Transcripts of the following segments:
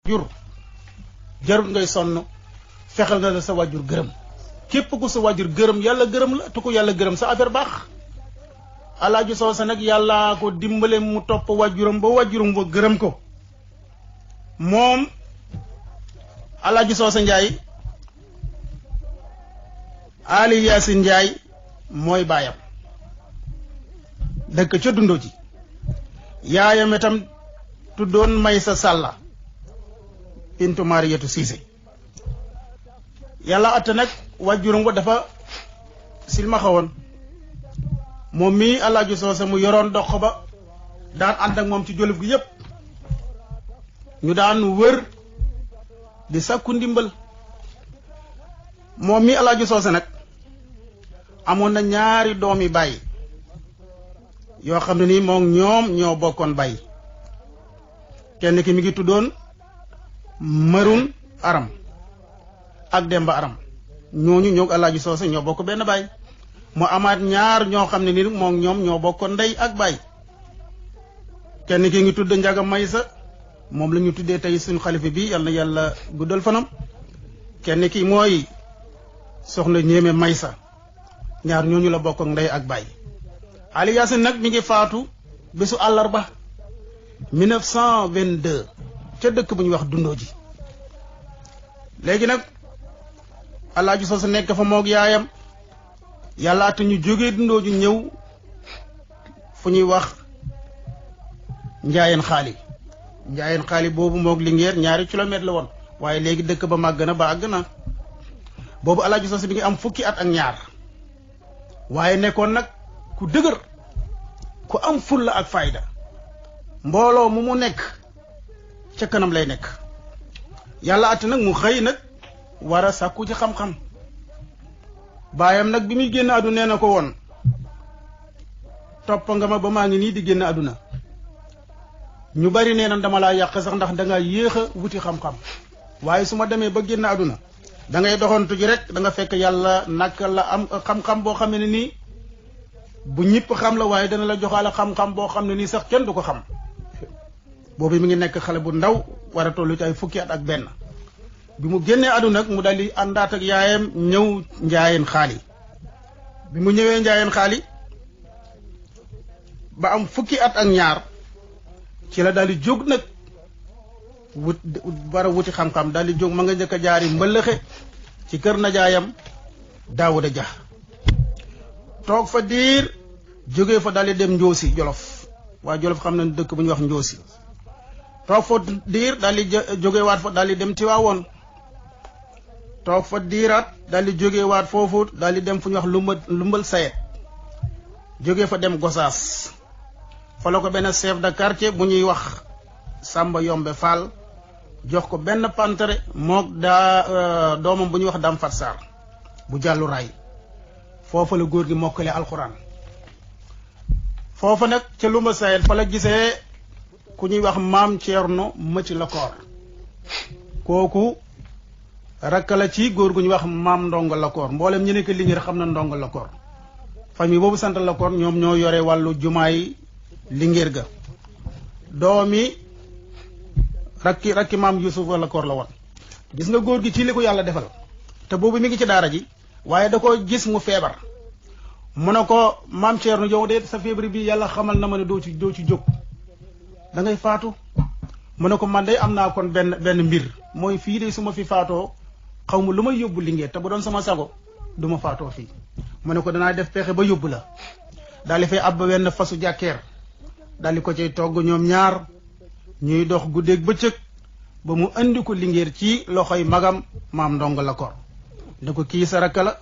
jur jarul ngay sonn fexal na la sa wajur gërëm képp ku sa wajur gërëm yàlla gërëm la te ku yàlla gërëm sa affaire baax Alaaji Soose nag yàlla ko dimbale mu topp wajuram ba wajuram ba gërëm ko moom Alaaji Soose Njaay Ali Yaasin Njaay mooy baayam dëkk ca Dundoo ji yaayam itam tuddoon Maysa Sàlla bintu Mariyatu Siise yàlla atte nag wajuram wa dafa silmaxa woon moom mii Alaaji Soose mu yoroon dox ba daan ànd ak moom ci jolof gi yépp ñu daan wër di sàkku ndimbal moom mii Alaaji Soose nag amoon na ñaari doomi bàyyi yoo xam ne nii moom ñoom ñoo bokkoon bàyyi kenn ki mi ngi tuddoon Marun Aram ak Demba Aram ñooñu ñoo Alaaji Soose ñoo bokk benn baay mu amaat ñaar ñoo xam ne ni moom ñoom ñoo bokk ndey ak baay kenn ki ngi tudd Njaga Maysa moom la ñu tuddee tey suñu xalifa bi yal na yàlla guddal fanam kenn ki mooy soxna Ñéeme Maysa ñaar ñooñu la bokk ak ndey ak baay Ali Yaasin nag mi ngi faatu bésu àllarba 1922 ca dëkk bu ñuy wax Dundoo ji léegi nag Alaaji Soose nekk fa moog yaayam yàlla te ñu jógee Dundoo ji ñëw fu ñuy wax Njaayeen Xaali boobu moog Linguère ñaari kilomètre la woon waaye léegi dëkk ba màgg na ba àgg na boobu Alaaji Soose bi ngi am fukki at ak ñaar waaye nekkoon nag ku dëgër ku am fulla ak fayda mbooloo mu nekk ca kanam lay nekk yàlla ati nag mu xëy nag war a sàkku ci xam-xam baayam nag bi muy génn àdduna nee na ko woon topp nga ma ba maa ngi nii di génn àdduna ñu bari nee na dama laa yàq sax ndax danga yéex a wuti xam-xam waaye su ma demee ba génn àdduna da ngay doxantu ji rek da nga fekk yàlla naka la am xam-xam boo xam ne nii bu ñëpp xam la waaye dana la joxaale xam-xam boo xam ne nii sax kenn du ko xam boobu mi ngi nekk xale bu ndaw war a tollu ci ay fukki at ak benn bi mu génnee àdduna nag mu daal di àndaat ak yaayam ñëw Njaayeen Xaali bi mu ñëwee Njaayeen Xaali ba am fukki at ak ñaar ci la daal di jóg nag war a wuti xam-xam daal di jóg ma nga njëkk a jaari mbëllëxe ci kër najaayam Daawuda Ja toog fa diir jógee fa daal di dem Njoosi Jolof waa Jolof xam na dëkk bu ñuy wax Njoosi toog fa diir daal di jóge waat fa daal di dem Tiwaawoon toog fa diiraat daal di jóge waat foofu daal di dem fu ñuy wax lumbal sayet jóge fa dem Gosaas fa la ko benn chef de quartier bu ñuy wax Samba Yombe Fall jox ko benn pantere mook daa doomam bu ñuy wax Dam Fat Sarr bu jàllu raay foofa la góor gi mokkale alxuraan foofa nag ca lumbal sayet fa la gisee ku ñuy wax maam Ceerno Mëti Lakoor kooku rakk la ci góor gu ñuy wax maam Ndongo Lakoor mboolem ñu nekk Linguère xam na Ndongo Lakoor famille boobu sant Lakoor ñoom ñoo yore wàllu jumaay Linguère ga doomi rakki maam Yuusufa Lakoor la woon gis nga góor gi ci li ko yàlla defal te boobu mi ngi ci daara ji waaye da ko gis mu feebar mu ne ko maam Ceerno yow de sa feebar bi yàlla xamal na ma ne doo ci jóg da ngay faatu mu ne ko man day am naa kon benn mbir mooy fii de su ma fi faatoo xaw ma lu may yóbbu Linguère te bu doon sama sago du ma faatoo fii mu ne ko danaa def pexe ba yóbbu la daal di fay ab wenn fasu jàkkeer daal di ko cay togg ñoom ñaar ñuy dox guddeeg bëccëg ba mu andi ko Linguère ci loxoy magam maam Ndongo Lakoor ne ko kii sa rakk la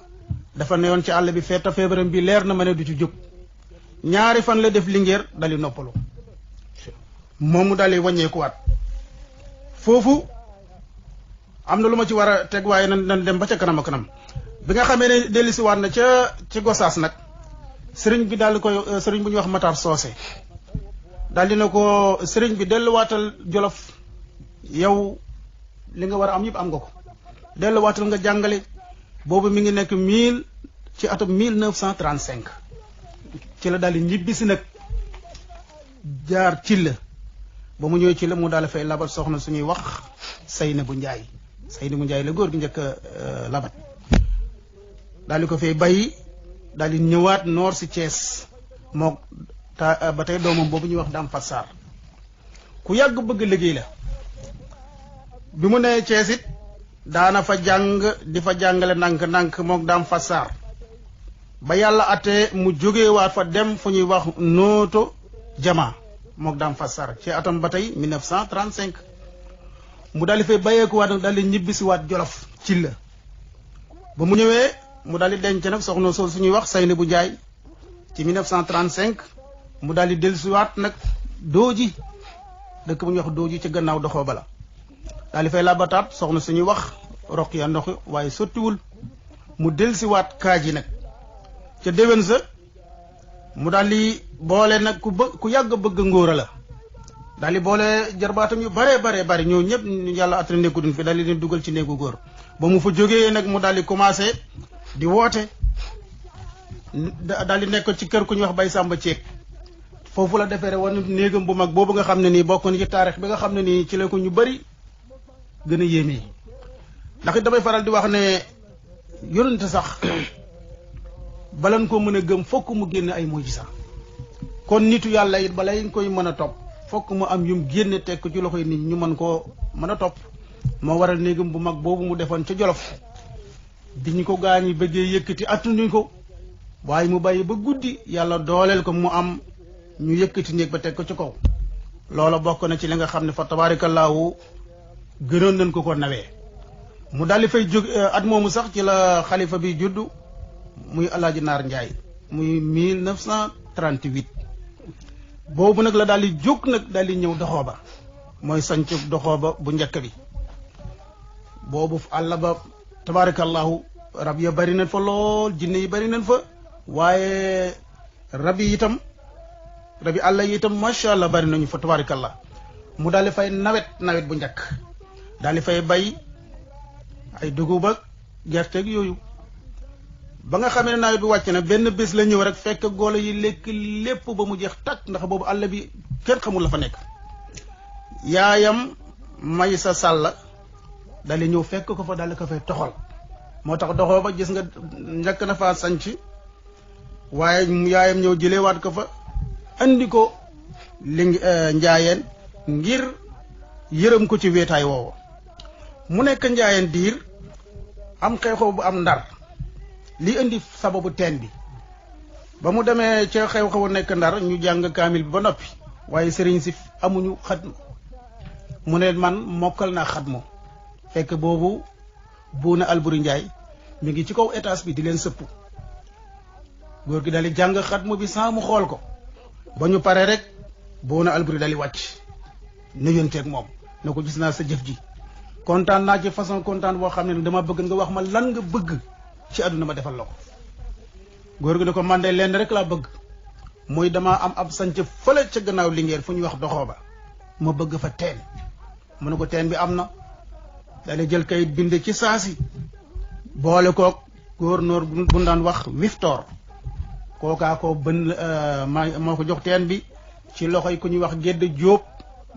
dafa newoon ci àll bi feeta feebaram bi leer na ma ne du ci jóg ñaari fan la def Linguère dal di noppalu moom mu daal di wàññeekuwaat foofu am na lu ma ci war a teg waaye nan dem ba ca kanam a kanam bi nga xamee ne dellusiwaat na ci Gosaas nag sëriñ bi daal di koy sëriñ bu ñuy wax Matar Soose daal di na ko sëriñ bi delluwaatal Jolof yow li nga war a am yëpp am nga ko delluwaatal nga jàngale boobu mi ngi nekk ci atum 1935 ci la daal di ñibbisi nag jaar ci la ba mu ñëwee ci la mu daal fay labal soxna suñuy wax Saynabu Njaay Saynabu Njaay la góor gi njëkk labat daal di ko fay bàyyi daal di ñëwaat noor si Thiès moo ba tey doomam boobu ñuy wax Dame Fatou Sarr ku yàgg bëgg liggéey la bi mu nee Thiès it daana fa jàng di fa jàngale ndànk-ndànk mook Dame Fatou Sarr ba yàlla atee mu jógewaat fa dem fu ñuy wax nooto jama mook Dame Fatou Sarr ci atam ba tey 1935 mu daal di fay bàyyeekuwaat nag daal di ñibbisiwaat Jolof ci la ba mu ñëwee mu daal di denc nag soxna sool suñuy wax Saynabu Njaay ci 1935 mu daal di dellusiwaat nag Dooji dëkk bu ñuy wax Dooji ci gannaaw doxoo bala daal di fay labataat soxna suñuy wax Roqiya ndox waaye sottiwul mu dellusiwaat Kaaji nag ca déwén sa mu daal di boole nag ku yàgg bëgg ngóora la daal di boole jarbaatam yu bare ñoo ñëpp yàlla attan nekku duñ fi daal di leen dugal ci néegu góor ba mu fa jógee nag mu daal di commencé di woote daal di nekk ci kër ku ñuy wax Bay Sàmba Ceek foofu la defere woon néegam bu mag boobu nga xam ne nii bokk na ci taarix bi nga xam ne nii ci la ko ñu bari gën a yéeme ndax it damay faral di wax ne yonente sax balan ko mën a gëm fokk mu génne ay mujjiza kon nitu yàlla it balay koy mën a topp fokk mu am yum génne teg ko ci loxoy nit ñu mën koo mën a topp moo waral néegam bu mag boobu mu defoon ca Jolof di ñu ko gaañi bëggee yëkkati attunuñ ko waaye mu bàyyi ba guddi yàlla dooleel ko mu am ñu yëkkati néeg ba teg ko ci kaw loola bokk na ci li nga xam ne fa tabaarakallaahu gënoon nañ ko nawee mu daldi fay jóg at moomu sax ci la xalifa bi juddu muy Alaaji Naar Njaay muy 1938 boobu nag la daal di jóg nag daal di ñëw Doxooba mooy sanc Doxooba bu njëkk bi boobu àll ba tabarakallahu rab ya bari nañ fa lool jinne yi bari nañ fa waaye rab yi itam rabi àll yi itam macha allah bari nañu fa tabarakallah mu daal di fay nawet bu njëkk daal di fay bay ay dugub ak gerteeg yooyu ba nga xamee ne nawet bi wàcc na benn bés la ñëw rek fekk golo yi lekk lépp ba mu jeex takk ndax boobu àll bi kenn xamul la fa nekk yaayam may sa sàll daal di ñëw fekk ko fa daal di ko fay toxal moo tax doxoo ba gis nga njëkk na faa sanc waaye yaayam ñëw jëlewaat ko fa andi ko li njaayeen ngir yërëm ko ci wéetaay woowu mu nekk njaayeen diir am xew-xew bu am Ndar li indi sababu teen bi ba mu demee ca xew-xewu nekk Ndar ñu jàng kaamil bi ba noppi waaye sëriñ si amuñu xatmu mu ne man mokkal naa xatmu fekk boobu Buuna Alburi Njaay mi ngi ci kaw étage bi di leen sëpp góor gi daal di jàng xatmu bi saa mu xool ko ba ñu pare rek Buuna Alburi daal di wàcc nuyonteeg moom ne ko gis naa sa jëf ji kontaan naa ci façon kontaan boo xam ne dama bëgg nga wax ma lan nga bëgg ci àdduna ma defal la ko góor gi ne ko man de lenn rek laa bëgg muy dama am ab sanc fële ca gannaaw Linguère fu ñuy wax Doxooba ma bëgg fa teen mu ne ko teen bi am na daal jël kayit bind ci saasi boole koog gouverneur bu daan wax Wiftoor kookaa ko bën moo ko jox teen bi ci loxoy ku ñuy wax Gédd Jóob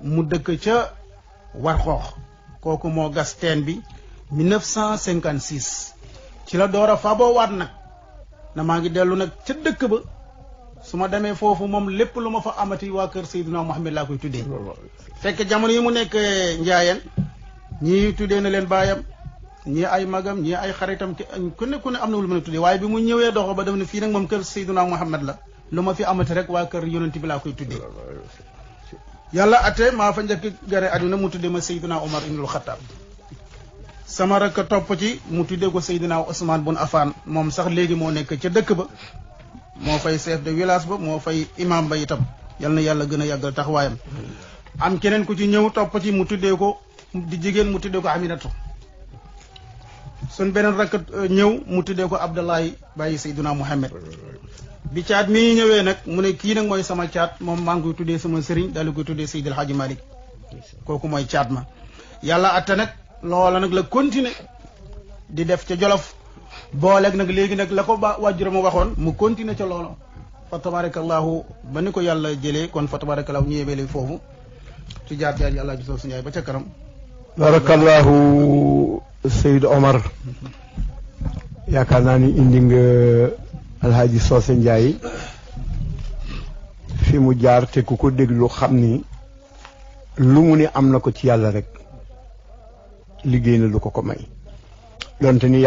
mu dëkk ca war xoox kooku moo gas teen bi 1956 ci la door a faboo waat nag na maa ngi dellu nag ca dëkk ba su ma demee foofu moom lépp lu ma fa amati waa kër Seydina Muhammad laa koy tuddee fekk jamono yi mu nekk njaayeen ñii tuddee na leen baayam ñii ay magam ñii ay xaritam ku ne am na lu mën a tuddee waaye bi mu ñëwee doxo ba def ne fii nag moom kër Seydina Muhammad la lu ma fi amati rek waa kër yonent bi laa koy tuddee yàlla ate maa fa njëkk gare àdduna mu tuddee ma Seydina Omar ibnul Xattaab sama rakk topp ci mu tuddee ko Seydina Ousmane bun Affan moom sax léegi moo nekk ca dëkk ba moo fay chef de village ba moo fay imam ba itam yal na yàlla gën a yàggal taxawaayam am keneen ku ci ñëw topp ci mu tuddee ko di jigéen mu tuddee ko Aminatu sun beneen rakk ñëw mu tuddee ko Abdullahi bàyyi Seydina Muhammad bi caat mi ñëwee nag mu ne kii nag mooy sama caat moom maa ngi koy tuddee sama sëriñ daal di koy tuddee Seydil Hadji Malick kooku mooy caat ma yàlla atte nag loola nag la continuer di def ca Jolof booleeg nag léegi nag la ko ba wàjjura ma waxoon mu continuer ca loola fa tabarakallahu ba ni ko yàlla jëlee kon fa tabarakallahu ñu yebele foofu ci jaar yàlla ju suñu yaay ba ca kanam barakallahu Seydou Omar yaakaar naa ni indi nga Alhaji Socé Ndiaye fi mu jaar te ku ko déglu xam ni lu mu ni am na ko ci yàlla rek liggéey na lu ko ko may donte ni